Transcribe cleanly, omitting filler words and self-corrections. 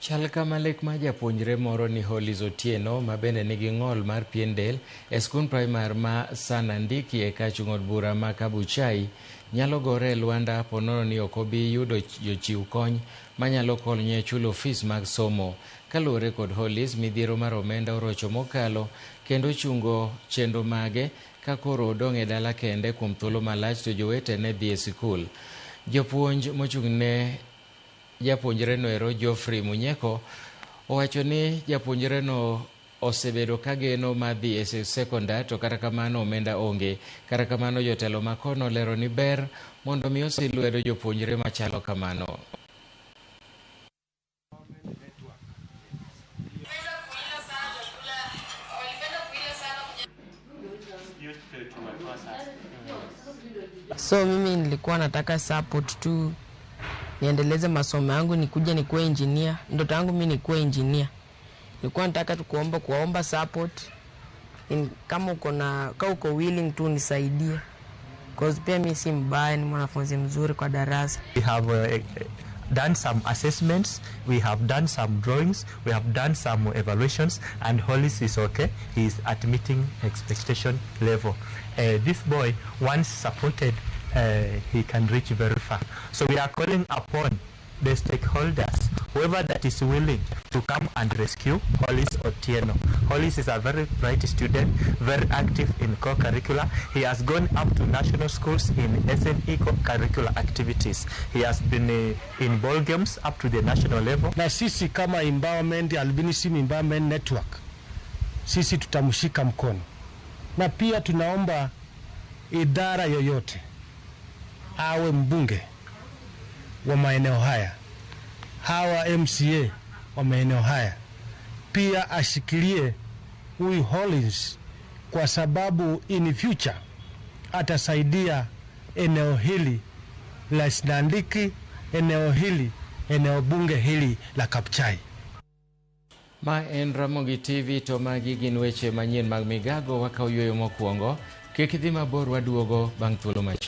Chal kama lek ma japuonjre moro ni Hollis Otieno ma bende nigi ng'ol mar pien del e skund primar ma Sanandiki e kar chung' od bura ma Kabuchai nyalo gore e lwanda ponono ni ok obi yudo jochiw kony manyalo konye chulo fees mag somo. Kaluwore kod Hollis, midhiero mar omenda orocho mokalo kendo chungo chenro mage ka koro odong' e dala kende kuom thuolo malach to jowetene dhi e sikul. Jopuonj mochung'ne japuonjreno ero Geoffrey Munyeko owacho ni japuonjreno osebedo ka geno mar dhi e sekondar to kata kamano omenda onge. Kata kamano jotelo ma kono olero ni ber mondo mi osil lwedo jopuonjre machalo kamano. So mimi nilikuwa nataka support tu niendeleze masomo yangu, nikuje nikuwe engineer. Ndoto yangu mimi nikuwe engineer. Nilikuwa nataka tu kuomba support kama uko na kama uko willing tu nisaidie, cause pia mimi si mbaya, ni mwanafunzi mzuri kwa darasa. We have done some assessments, we have done some drawings, we have done some evaluations, and Hollis is okay. He is at meeting expectation level. This boy, once supported, he can reach very far. So we are calling upon the stakeholders, whoever that is willing to come and rescue Hollis Otieno. Hollis is a very bright student, very active in co-curricular. He has gone up to national schools in SNE co-curricular activities. He has been in ball games up to the national level. Na sisi kama Empowerment, Albinism Empowerment Network, sisi tutamshika mkono. Na pia tunaomba idara yoyote, awe mbunge wa maeneo haya, hawa MCA wa maeneo haya, pia ashikilie huyu Hollins, kwa sababu in future atasaidia eneo hili la Sinandiki, eneo hili, eneo bunge hili la Kabuchai. Ma en Ramogi TV to magi gin weche manyien mag migago. Wakaw yueyo mokwongo. Kik idhi mabor, waduogo bang' thuolo machuok.